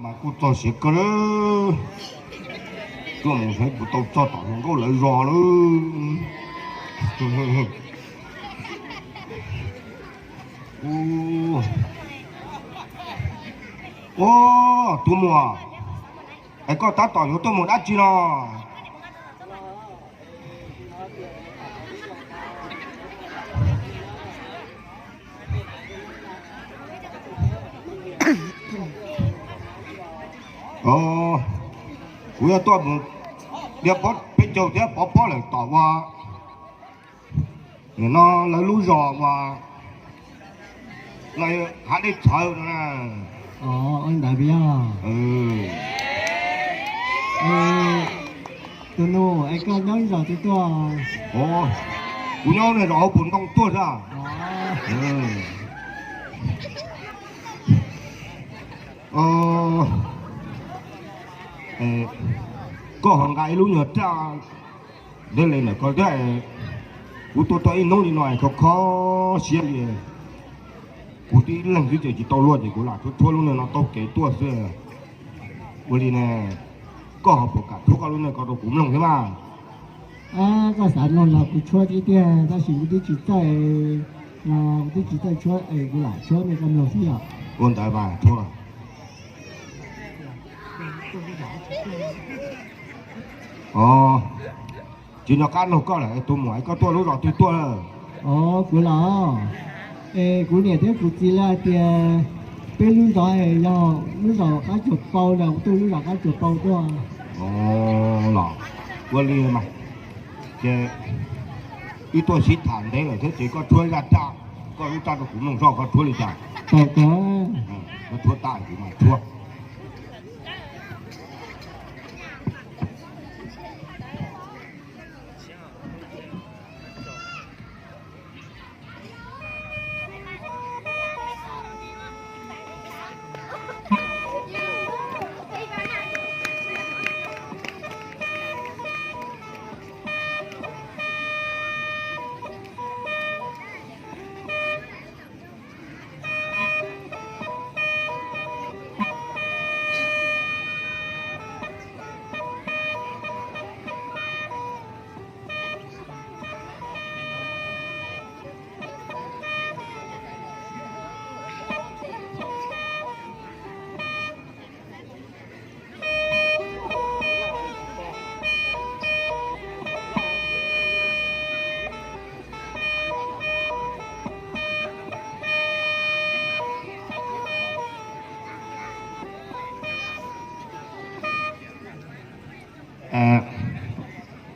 Mas kuj txog siav kawg lawm, tuaj mus saib puas tau txog tom hluas nkauj lawv zos lawm. Ua, tus muam, es koj tab tom yuav tuaj mus dab tsi no? Kuv yog tuaj mus, yog peb caug thiab pov pob lawm tom ua, nim no lawv lub zos ua, no hav dej txhawv no na. Ua ntawd yog. Tus nus es koj nyob zos twg tuaj? Kuv nyob zos hauv Pus Ntoo tuaj xwb. Koj ho nqa ib lub nyuag raj deb le ntawm ko thiab. Kuv tuaj tau ib hnub li no kho kho siab li. Kuv tib leeg xwb ces tsis tau luaj ces kuv lam tshuab tshuab lub niag no taug kev tuaj xwb. Ua li ne, koj ho puas kam tshuab koj lub niag ko rau kuv mloog thiab mas? Koj xav mloog los kuv tshuab thiab tiag, tab sis kuv twb tsis txawj, kuv twb tsis txawj tshuab es kuv lam tshuab nej koj mloog xwb yom. Ua ntawd mas tshuab. Tsis nco qab nug koj lawm, tus muam koj tuaj lub zos twg tuaj? Kuv los, es kuv niam thiab kuv txiv lawv hais tias peb lub zos yog lub zos Qab Tsuas Pau na, kuv tuaj lub zos Qab Tsuas Pau tuaj. Los ua li mas, ces wb tuaj sib tham ntev lawm thiab ces koj tshuab zaj raj, koj lub raj rau kuv mloog soj koj tshuab li cas. Koj tshuab tag kuv mam tshuab.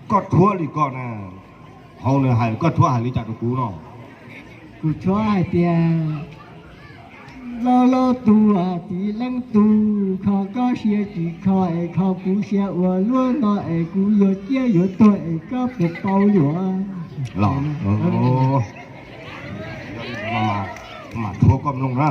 Koj tshuab li ko na, hauv nws hais koj tshuab hais li cas rau kuv no? Kuv tshuab hais tias, loj loj tug txiv leej tug, kho koj siab tsis kho es kho kuv siab ua luaj no es kuv yuav ciaj yuav tuag es koj puas paub yuav? Los, mam tshuab koj mloog na.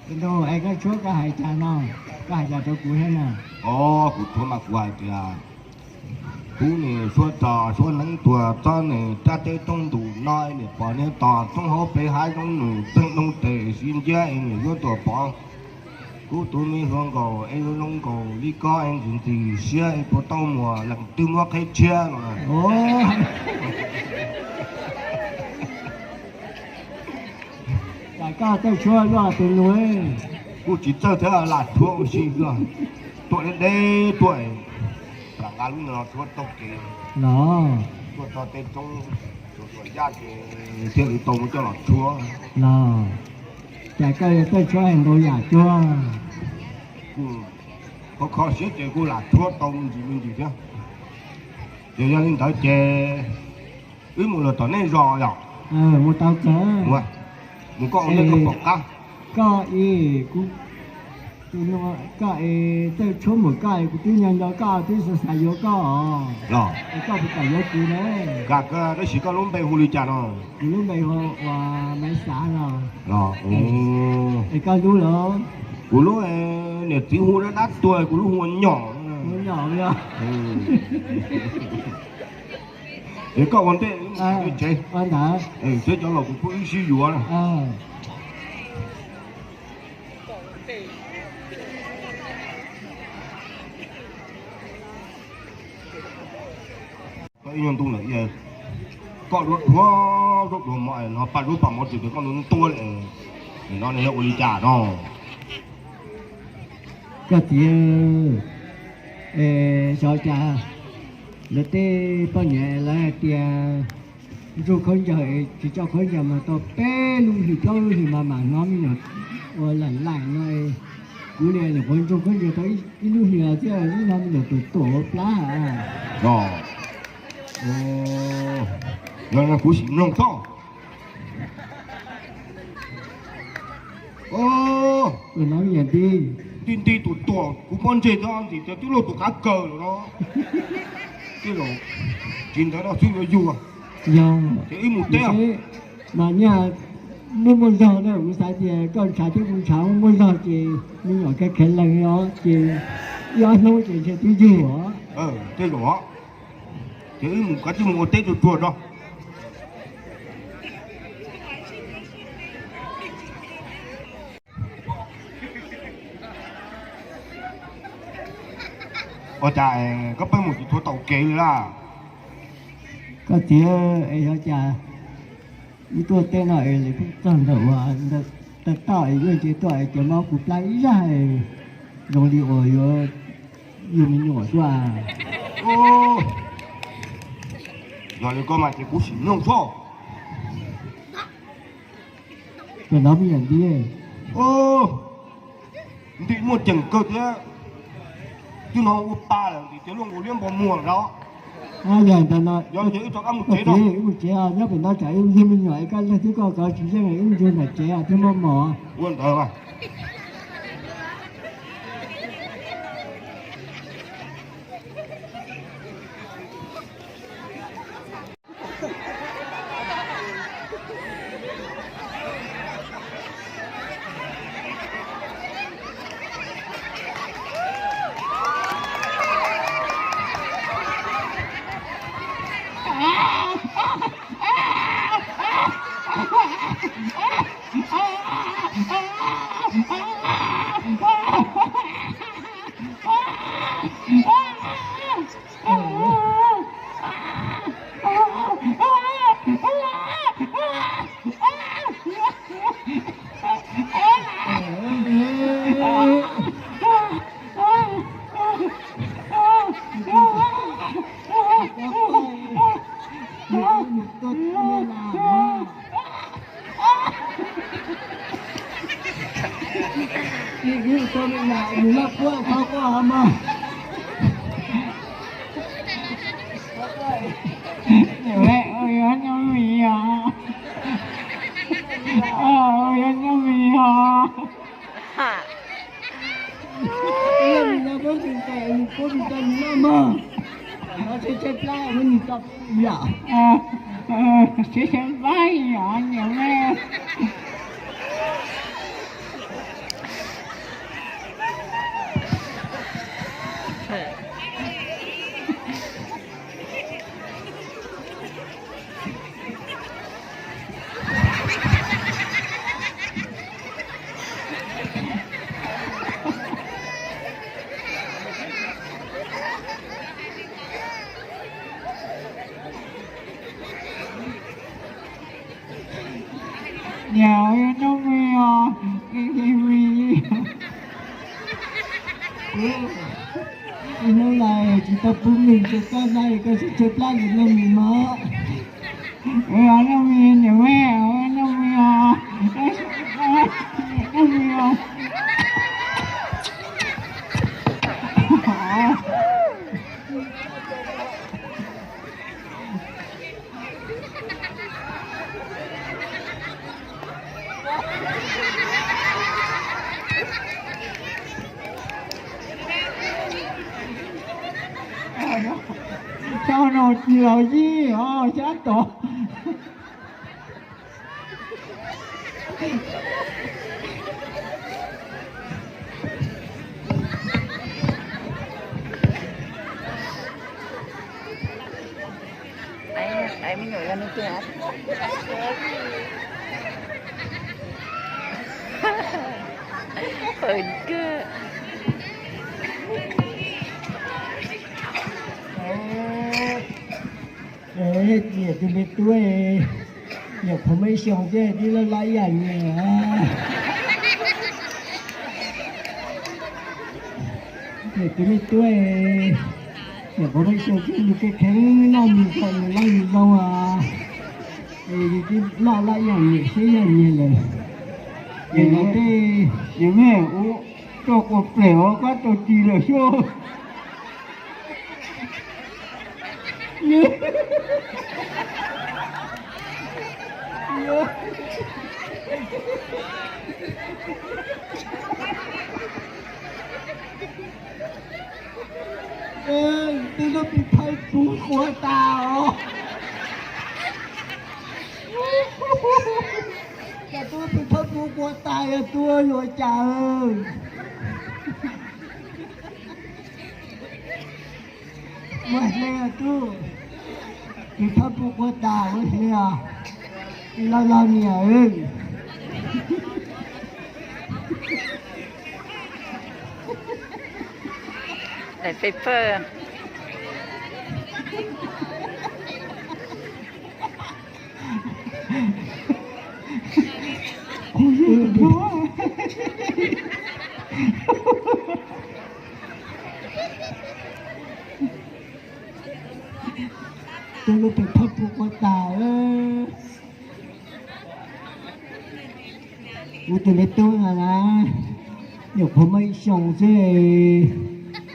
Tus nus es koj tshuab koj hais cas no, koj hais cas rau kuv thiab na? Os, kuv tshuab mas kuv hais tias, kuv nim suav tso suav neeb tuag txob nim rab teb roob ntus no nim pom niag tos roob hauv pes hav zoov nws txeeg doog tes sib nciab es nim yuav tuag pov. Kuv tus me hluas nkaus es yuav zoo nkaus li koj es ntxim ntxim siab es puas tau muas leej twg muab qheb tshiab no. Koj txawj tshuab luaj tus nus. Kuv tsis txawj thiab lam tshuab ua si xwb. Tuaj deb deb tuaj, lam nqa lub no tshuab taug kev los tuaj txog tej roob tsuas tsuas yaj ces thiaj li tau muab coj los tshuab los. Cas koj yuav txawj tshuab ntau yam cuag. Kuv kho kho siab ces kuv lam tshuab tau me ntsis me ntsis thiab. Ces yog li ntawd ces wb mus lawm tom nej zos yom. Mus tau kawg. Mus koj ua ntej koj pom qab. Koj, koj es txawj tshuab mus koj es kuv twb nco nco koj twb xav xav yuav koj os. Los es koj puas kam yuav kuv na? Kam kawg, tab sis koj lub npe hu li cas no? Kuv lub npe hu ua Maiv Xav no. Los, es koj lub los? Kuv lub niam txiv hu dab dab tuag, kuv lub hu ua Nyom. Hu ua Nyom os. Es koj ua ntej, tsev, tsev cov laus kuv pub wb sib yuav na. Koj ib nyuag ntu lawm, koj duab duab duab duab mov no, paj duab paj mov tsis tias koj ntu ntuab li no, nws yog ua li cas no? Koj txiv, xyov cas lawv tej poj niam lawv hais tias ntsoog khaub ncaws, tsis tso khaub ncaws mas tau peb lub hlis plaub lub hlis mas mam hnov me nyuam ua laim laim no. Kuv li nyuam qhuav ntsoog khaub ncaws tau ib lub hlis los thiaj li hnov me nyuam tuam tuam ua plab. Yog kuv sim mloog txog. Nti nti tuam tuam kuv pob ntseg txog ntim tias twb luaj tus qav kaws lawm no. Tej zaum tsis ntawd no xwb yuav yug. Yog, ces wb mus teb mas nyaj muaj muaj zog na, kuv xav tias koj ntshav thiab kuv ntshav muaj muaj zog ces me nyuam khev khev lees os ces ib ob hnub ces ntshe twb yug os. Tej zaum os, ces wb mus kav tsij mus ua teb tsuag tsuag tso. Ua cas koj peb mus tsis tau taus kev li lawm? Koj txiv, es xyov cas wb tuaj teb no es lawv pheej txog ntawm uas ntawm toj es yuav nce tuaj es cov mob kuv plab ib zaj, zoo li uas yuav yug me nyuam tuaj. Yog li koj mas ces kuv sim mloog txog. Tus no me nyuam nti, nti muaj ceem kawg thiab. Twb hnov ua pa lawm ntim tias luaj nkaus liab npog muag lawm. Yog ntawd no, yog ces wb rov qab mus tsev, wb mus tsev os, nyob pem no tsam wb yug me nyuam es koj leeg twb koj kov tsis yeej, wb mus nram tsev os thiaj muaj mov. Ua ntawd mas. Niam, ua yog noj me os, hnub no tsis tau pub mis rau koj na, koj sib tseg plab noj mis mog. Ua yog noj mis niam, ua yog noj mis os, noj mis os. Cov no tsis los yij os, xyab tod. Ai, me nyuam yog nws tiag. Qhov kawg. Niam tus me tub, nyuam qhuav muaj ib xyoos thiab twb loj loj ib yam nyias. Niam tus me tub, nyuam qhuav muaj ib xyoos thiab yus kheev kheev noj mis kom nws loj yus zoo as. Es yus twb loj loj ib yam nyias thiab ib yam nyias lawm. Es no tej, yus me ua rau quas pem os, koj rau ris lawm xwb. Tej lub pim thawj puv quav tas os. Cas tub pim thawj puv quav tas, yog tub yuav cas? Ua hle tub, pim thawj puv quav tas ua hle os. Ib loj loj niam. Daim peb pawg. Tus lub pem phab pum quav tas. Kuv tus me tub no na, nyuam qhuav muaj ib xyoos xwb,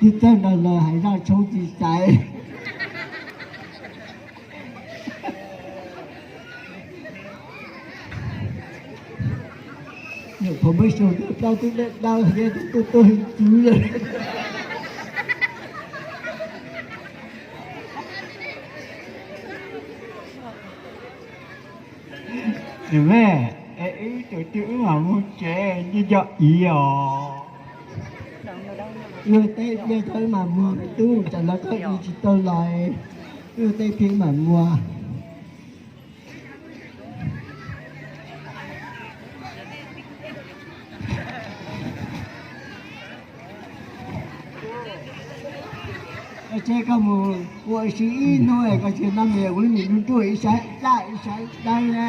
twb txawj nrog lawv hais zaj tshoob txiv xaiv. Nyuam qhuav muaj ib xyoos twb plaub twb dawb dawb thiab twb tuaj tuaj heev txwv lawm. Nws me, es wb tus twg wb mam mus tsev, nco nco Iv os. Wb tej pliag thaum wb mam muag, tub tsam no koj Iv tsis tau los, wb tej pliag wb mam muag. Koj tseg koj mus ua si ib hnub es koj tsis noj mis, ua lub mis nruj nruj ib sab daj ib sab dawb na.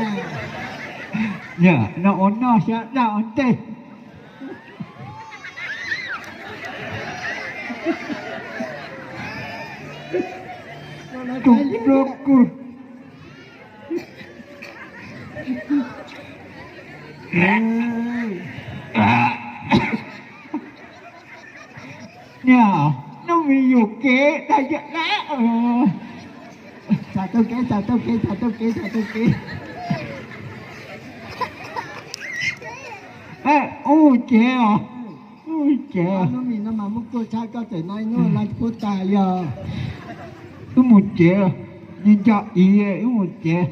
Yog no ua noj sab daj ua ntej. Tus nruab kug. Niam, noj mis yuam kev dag yawm dab. Txav tau kev, txav tau kev, txav tau kev, txav tau kev. Wb mus tsev os, wb mus tsev. Lub mis no mas muab kuaj tshaj koj txawm no ib hnub lawv puab tas li os. Wb mus tsev, nco nco Iv, wb mus tsev.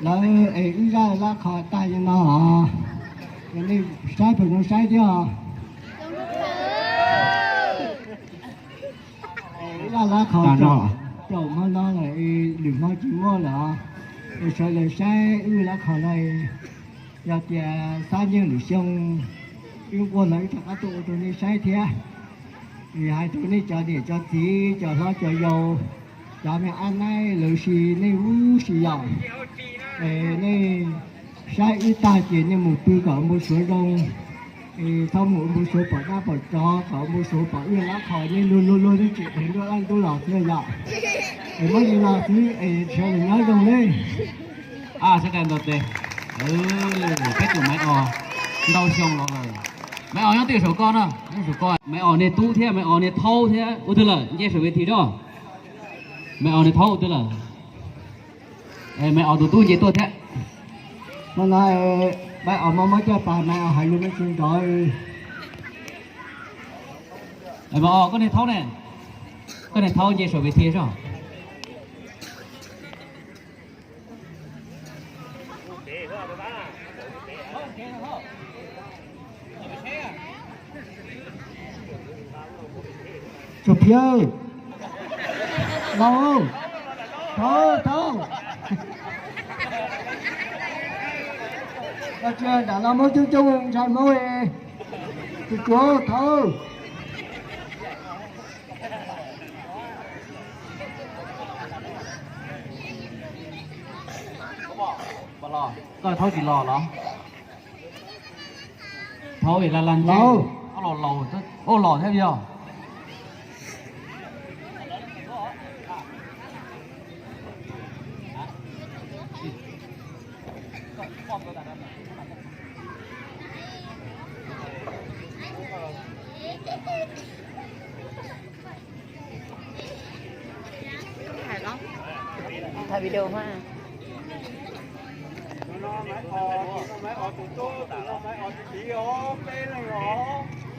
Lawv es wb zaj lab qhos tag li no os. Nej saib puas zoo saib thiab os? Zaj lab qhos caum hmo no lawm, lwm hmo tsis muaj lawm os. Es sawv daws saib wb lab qhos no, yog tias xab nyeej lwm xyoo wb nquag los wb rov qab tuaj ua rau nej saib thiab. Es hais rau nej cov niam cov txiv, cov hlob cov yau, cov me ab naib lawv si nej ub si yom. Es nej saib wb tag ces nej mus pw kom npau suav zoo. Es txhob mus npau suav pom dab pom tsov, kom npau suav pom wb lab qhos, nej luag luag luag nej tseem dheev nruab dab ntub los xwb yom. Es muab li no xwb es sawv daws nyob zoo ne. Sawv daws ntaus tes. Peb tus Maiv Os ntau xyoo los lawm. Maiv Os nyob twj saum ko no, nyob saum ko. Maiv Os niag tub thiab Maiv Os niag thaub thiab ua twg lawm, nce saum ves thim tso. Maiv Os niag thaub ua twg lawm? Maiv Os tus tub nce tuaj thiab. Hmo no Maiv Os mob mob caj pas, Maiv Os hais lus me tsis nrov. Maiv Os, koj niag thaub ne, koj niag thaub nce saum ves thim tso. Tsuas phiab. Laus, thauj, thauj. Koj tsis nram no muab coob coob ntshai Hmoob, tsuag tsuag thauj. Koj thauj tsis los los? Thauj es la la ntse. Laus, los thiab yog. Hais los, hais video mas. Tus no Maiv Os, tus no Maiv Os tus tub, tus no Maiv Os tus txiv os, peb leeg os.